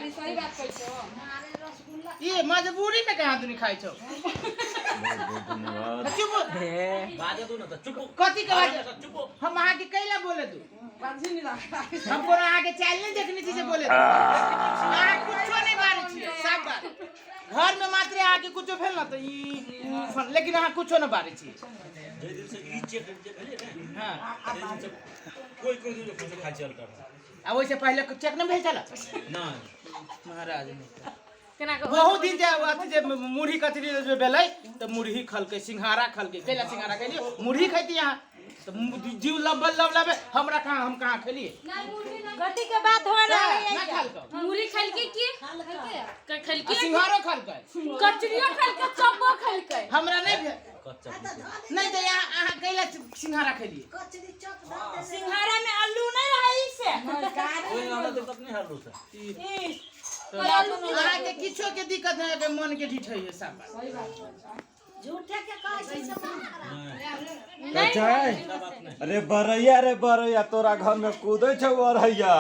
दादी सही बात कहै छौ। ये मजबूरी में कहाँ दुनी खाइ छौ? बहुत बहुत धन्यवाद। चुप। बाजे दू ना तऽ चुप। कथी के बाजे? चुप। हम अहाँके कैला बोले दू? बाजी नहीं लगा। हम कोनो अहाँके चाल नहीं देखने छी से बोले दू। अहाँ कुछो नहीं बारे छियै, सब बात घर में मात्र अहाँके कुछो भेल ना तऽ ई ऊ फन, लेकिन अहाँ कुछो न बारे छियै। जाहि दिन से ई चेक जे भेलै ने, हाँ, ताहि दिन से कोई कोई दिन कुछो खाइ छै अल्टर। आ ओहिसे पहिले चेक नहीं भेल छल? नहि। महाराज नहीं। केना के बहुत दिन जे अथी जे मुरही कचरी जे भेलै तऽ मुरही खलकै, सिंघाड़ा खलकै। कैला सिंघाड़ा खैलियै? मुरही खैती अहाँ तऽ जीव लब्बल लब लबे। हमरा कहाँ, हम कहाँ खेलियै? गति के बात हो रहा है। ना खलकै। मुरी खलके की आ खलके? सिंघाड़ो खलकै। कचरियो खलके, चपो खलके। हमरा नहीं भेल। कच्चा। नहीं तऽ यहाँ अहाँ कैला सिंघाड़ा खेलियै? सिंघाड़ा में आलू नहीं रहे से। ओहि हमरा दिक्कत नहि हल्लू से। ई अहाँके किछो के दिक्कत नहीं है, मन के ढीठ है सब बात। झूठे के कहै छै सब। कहै छै, अरे बरैया रे बरैया, तोरा घर में कूदै छौ अरैया।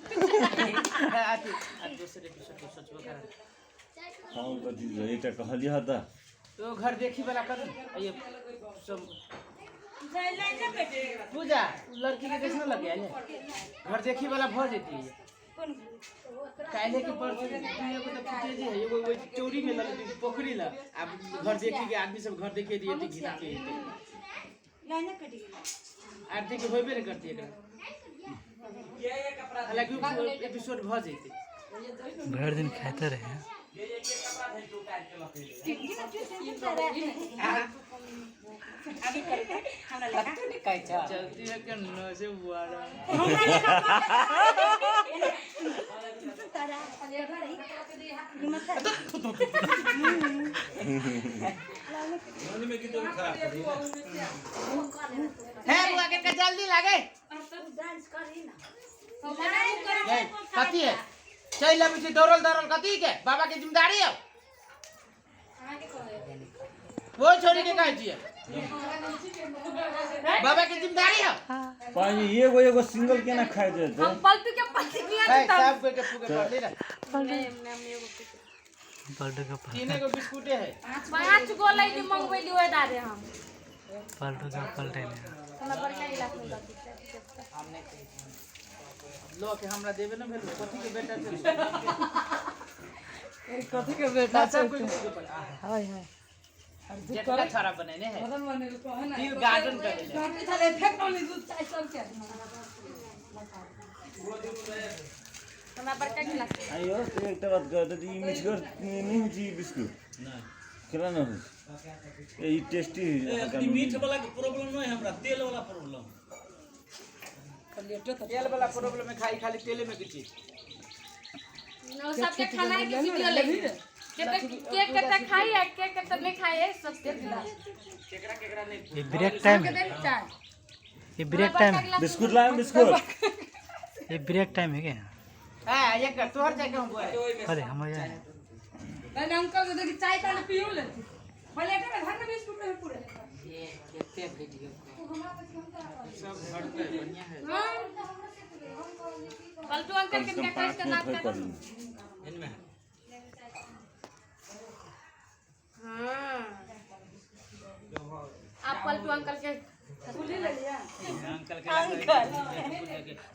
है, अथी आ दोसर एपिसोड के सोचबो कर। हम कथी एकटा कहलियै तऽ तो घर देखी वाला करू ये सब। पूजा उ लड़की के कैसना लग गया घर देखी वाला भ जेती काल्हे के परसों। एगो तऽ फुटेज है, एगो ओहि चोरी में लग पोखरी ल। आब घर देखी के आदमी सब घर देखे दिए तऽ घिना के एतै। आरती के होबे नहीं करती एकरा, हालांकि उ एपिसोड भ जेतै। भर दिन खाते रहे। चलती है के न से बुआरा। मन में की तो खराब कर दी। है बुआ के जल्दी लागे नहीं, कथी है? चलि अबै छी दौड़ल दौड़ल। कथी के बाबा के जिम्मेदारी है? वो छोड़ी के कहै छियै, बाबा के जिम्मेदारी है। पानि एगो एगो सिंगल केना खाइ जेतै? हम पलटू के पलटू किया? है सब कोई के फूके पड़ले ना। पलटू के तीन गो बिस्कुटे है। पांच गो लैली मंगबैली ओहि दारे हम। पलटू के पलटे ने। हमरा बड़का गिलास में दऽ दिते। हम नहीं कहै छी। लो के हमरा देबे न भेल। कथी के बेटा छै? कथी के बेटा? सब कोई के फूके पड़ले। हाय हाय। जेटका छाड़ा बनेने है, दिल गार्डन कर देले। हमरा बड़का गिलास। आइयो तऽ एकटा बात कहत, ई मिठगर नहि होइ छै ई बिस्कुट? नहि। केना नहि होइ छै? ई टेस्टी होइ छै। अखनी मीठ वाला के प्रॉब्लम नहि है हमरा, तेल वाला प्रॉब्लम। तेल वाला प्रॉब्लम है, खाली खाली तेले में की चीज। ओ सबके खाना के वीडियो ले केते के केते खाई है, के केते नहीं खाई है, सबके। केकरा केकरा नहीं। ये ब्रेक टाइम है। चाय। ये ब्रेक टाइम है। बिस्कुट लाए, बिस्कुट। ये ब्रेक टाइम है क्या? हां, एक कर तोहर जाके हम बोले। अरे हमारे यहाँ है। पहले अंकल के देखी, चाय ताने पियो ले पहले। एक घर में बिस्कुट रहे पूरे। ये केते वीडियो सब भरते बढ़िया है। पलटू अंकल कम से के कम क्या 5 के मिनट नाक होइ का पड़ल। इनमें है। हाँ, आप पलटू अंकल के अंकल के अंकल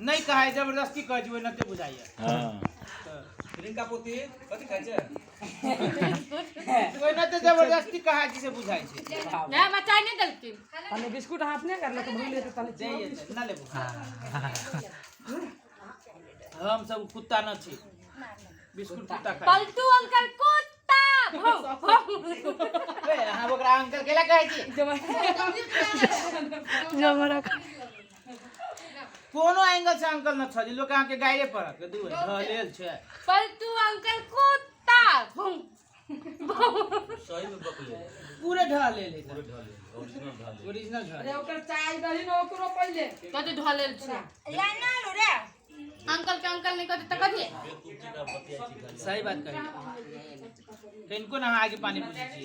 नहीं कहा है, जबरदस्ती कह जुए नते बुझाइए। हँ। प्रियंका पोती कथी खाइ छै? ओहि नते जबरदस्ती कहा जी से बुझाइ छै। ना हमरा चाय नहीं देलखिन। पहले बिस्कुट हाथ नहीं करल तो भूल लेते पहले। जाइए ना लेबू। हम सब कुत्ता न छी, बिस्कुट कुत्ता खाइ? पलटू अंकल कुत्ता भौ भौ। ए, अहाँ ओकरा अंकल केला कहै छी? जबरा। कोनो एंगल से अंकल न छ जे लोक अहाँके गाइरे पड़त दू ढलेल छै। पलटू अंकल कुत्ता भौ भौ। सही में बकले। पूरे ढलेल है। पूरे ढले, ओरिजिनल ढले। ओरिजिनल ढलेल। अरे ओकर चाय दही न ओकरो पहिले। कथी ढलेल छै? लाइन आलू रे। अंकल के अंकल नहीं कहते तऽ कथी? बेवकूफ जकाँ बतियाइ छी खाली। सही बात कही, किनको ना अहाँ आगे पानी पूछै छी।